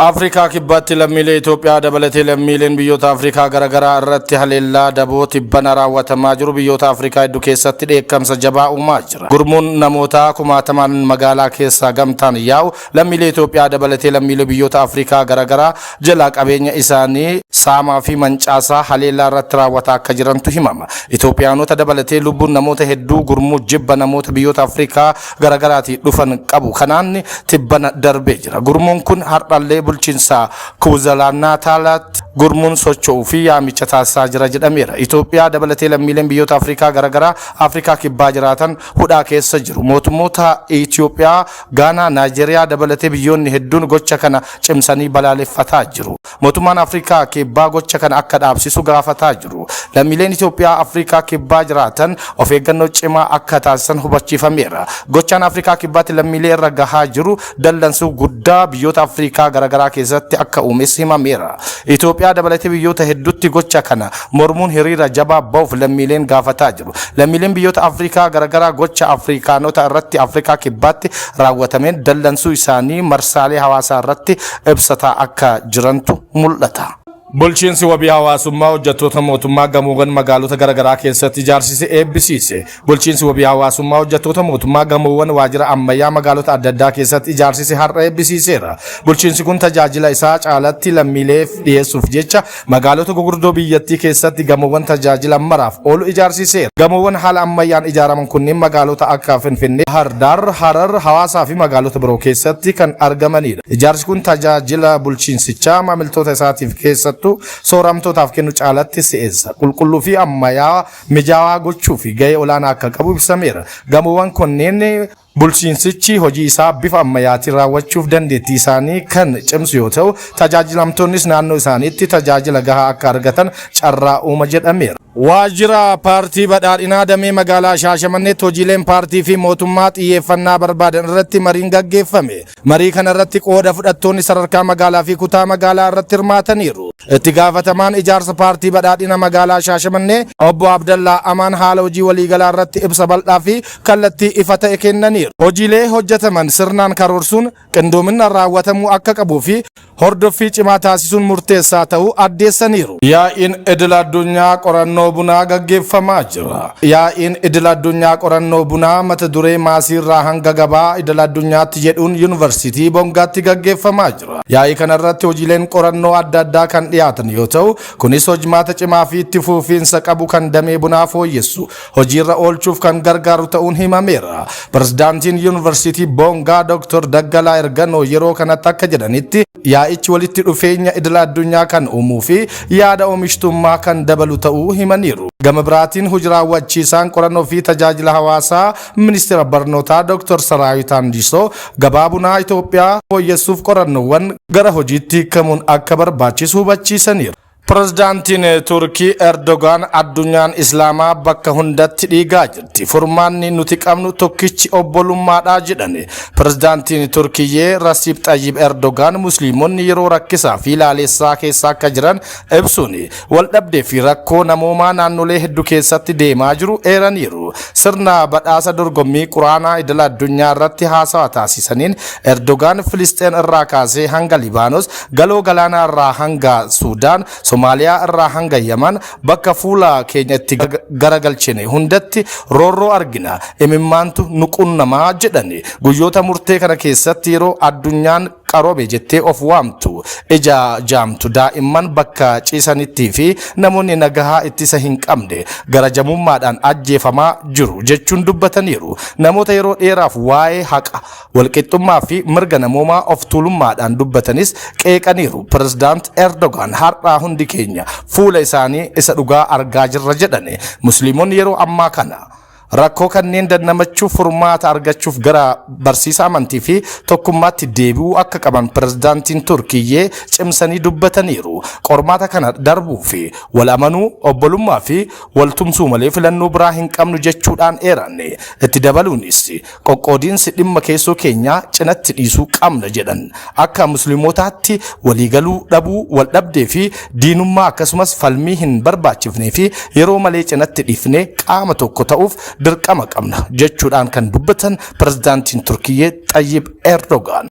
Afrikaa Kibbaatti lammiilee Itoophiyaa dabalatee lammiileen biyyoota Afrikaa garaagaraa irratti haleellaa daboo tibbana raawwatamaa jiru biyyoota Afrikaa hedduu keessatti dheekkamsa jabaa uumaa jira. Gurmuun namootaa kumaatamaan magaalaa keessaa gamtaan yaa'u lammiilee Itoophiyaa dabalatee lammiilee biyyoota Afrikaa garaagaraa jalaa qabeenya isaanii saamaa fi mancaasaa haleellaa irratti raawwataa akka jirantu himama. Itoophiyaanota dabalatee lubbuun namoota hedduu gurmuu jibba namoota biyyoota Afrikaa garaagaraatii dhufan qabu kanaan tibbana darbee jira. Gurmuun kun har'allee bulchiinsa KwaZulu-Natalaatti gurmuun socho'uu fi yaamicha taasisaa jira jedhameera. Itoophiyaa dabalatee lammiileen biyyoota Afrikaa garaagaraa Afrikaa Kibbaa jiraatan hudhaa keessa jiru. Mootummoota Itoophiyaa, Gaanaa, Naayijeeriyaa dabalatee biyyoonni hedduun gocha kana cimsanii balaaleffataa jiru. Mootummaan Afrikaa Kibbaa gocha kana akka dhaabsisu gaafataa jiru. Lammiileen Itoophiyaa Afrikaa Kibbaa jiraatan of eeggannoo cimaa akka taasisan hubachiifameera. Gochaan Afrikaa Kibbaatti lammiilee irra gahaa jiru dallansuu guddaa biyyoota Afrikaa garaagaraa keessatti akka uumes himameera. Itoophiyaa dabalatee biyyoota hedduutti gocha kana mormuun hiriira jabaa ba'uuf lammiileen gaafataa jiru. Lammiileen biyyoota Afrikaa garaagaraa gocha Afrikaanota irratti Afrikaa Kibbaatti raawwatameen dallansuu isaanii marsaalee hawaasaa irratti ibsataa akka jirantu mul'ata. Bulchiinsi wabii hawaasummaa hojjettoota mootummaa gamoowwan magaalota garaagaraa keessatti ijaarsise eebbisiise. Bulchiinsi wabii hawaasummaa hojjettoota mootummaa gamoowwan waajjira ammayyaa magaalota adda addaa keessatti ijaarsise har'a eebbisiiseera. Bulchiinsi kun tajaajila isaa caalatti lammiileef dhiyeessuuf jecha magaalota gurguddoo biyyattii keessatti gamoowwan tajaajila maraaf oolu ijaarsiseera. Gamoowwan haala ammayyaan ijaaraman kunneen magaalota akka Finfinnee, Baahir Daar, Harar, Hawaasaa fi magaalota biroo keessatti kan argamanidha. Ijaarsi kun tajaajila bulchiinsichaa maamiltoota isaatiif keessattuu sooramtootaaf kennu caalatti si'eessa. Qulqulluu fi ammayyaa mijaawaa gochuu fi gahee olaanaa akka qabu ibsameera. Gamoowwan kunneen bulchiinsichi hojii isaa bifa ammayyaatiin raawwachuuf dandeettii isaanii kan cimsu yoo ta'u, tajaajilamtoonnis naannoo isaaniitti tajaajila gahaa akka argatan carraa uuma jedhameera. Waajjira Paartii Badhaadhinaa damee magaalaa Shaashamanneetti hojiileen paartii fi mootummaa xiyyeeffannaa barbaadan irratti mariin gaggeeffame. Marii kana irratti qooda fudhattoonni sadarkaa magaalaa fi kutaa magaalaa irratti hirmaataniiru. Itti gaafatamaan ijaarsa Paartii Badhaadhina magaalaa Shaashamannee Obbo Abdallaa Amaan haala hojii waliigalaa irratti ibsa bal'aa fi kallattii ifa ta'e kennaniiru. Hojiilee hojjetaman sirnaan karoorsuun qindoominaan raawwatamuu akka qabuu fi hordoffii cimaa taasisuun murteessaa ta'uu addeessaniiru. Yaa'iin idil addunyaa qorannoo bunaa gaggeeffamaa jira. Yaa'iin idil addunyaa qorannoo bunaa mata duree maasiirraa hanga gabaa idil addunyaatti jedhuun Yuunivarsiitii Bongaatti gaggeeffamaa jira. Yaa'ii kanarratti hojiileen qorannoo adda addaa kan dhiyaatan yoo ta'u, kunis hojmaata cimaa fi itti fufiinsa qabu kan damee bunaa fooyyessu hojiirra oolchuuf kan gargaaru ta'uun himameera. Pirezidaantiin Yuunivarsiitii Bongaa Dr. Daggalaa Erganoo yeroo kanatti akka jedhanitti, yaa'ichi walitti dhufeenya idil addunyaa kan uumuu fi yaada oomishtummaa kan dabalu ta'uu himaniiru. Gama biraatiin hojii raawwachiisaan qorannoo fi tajaajila hawaasaa Ministeera Barnootaa Dr. Saraayit Andisoo gabaa bunaa Itoophiyaa fooyyessuuf qorannoowwan gara hojiitti hiikamuun akka barbaachisu hubachiisaniiru. Pirezidaantiin Turkii Erdogaan addunyaan Islaamaa bakka hundatti dhiigaa jirti. Furmaanni nuti qabnu tokkichi obbolummaadha jedhani. Pirezidaantiin Turkiyyee Rasiib Xayyib Erdogaan Musliimonni yeroo rakkisaa fi laaleessaa keessa akka jiran ibsuun waldhabdee fi rakkoo namoomaa naannolee hedduu keessatti deemaa jiru eeraniiru. Sirna badhaasa dorgommii Quraanaa idil addunyaa irratti haasawaa taasisaniin Erdogaan Filisxeen irraa kaasee hanga Libaanos, galoo galaanaa irraa hanga Suudaan, Somaaliyaa irraa hanga Yaman, bakka fuula keenya itti garagalchine hundatti roorroo argina, imimmaantu nu qunnamaa jedhani. Guyyoota murtee kana keessatti yeroo addunyaan qaroome jettee of waamtu ija jaamtu, daa'imman bakka ciisanittii fi namoonni nagahaa ittisa hin qabne gara jamummaadhaan ajjeefamaa jiru jechuun dubbataniiru. Namoota yeroo dheeraaf waa'ee haqa, walqixxummaa fi mirga namoomaa of tuulummaadhaan dubbatanis qeeqaniiru. Pirezidaant Erdogaan har'aa hundi keenya fuula isaanii isa dhugaa argaa jirra jedhani. Musliimonni yeroo ammaa kana rakkoo kanneen dandamachuuf, furmaata argachuuf gara barsiisa amantii fi tokkummaatti deebi'uu akka qaban pirezidaantiin Turkiyyee cimsanii dubbataniiru. Qormaata kana darbuu fi wal amanuu, obbolummaa fi wal tumsuu malee filannoo biraa hin qabnu jechuudhaan eeran. Itti dabaluunis qoqqoodiinsi dhimma keessoo keenyaa cinatti dhiisuu qabna jedhan. Akka Musliimotaatti waliigaluu dhabuu, wal dhabdee fi diinummaa akkasumas falmii hin barbaachifnee fi yeroo malee cinatti dhiifnee qaama tokko ta'uuf dirqama qabna jechuudhaan kan dubbatan pirezidaantiin Turkiyyee Xayyib Erdogaan.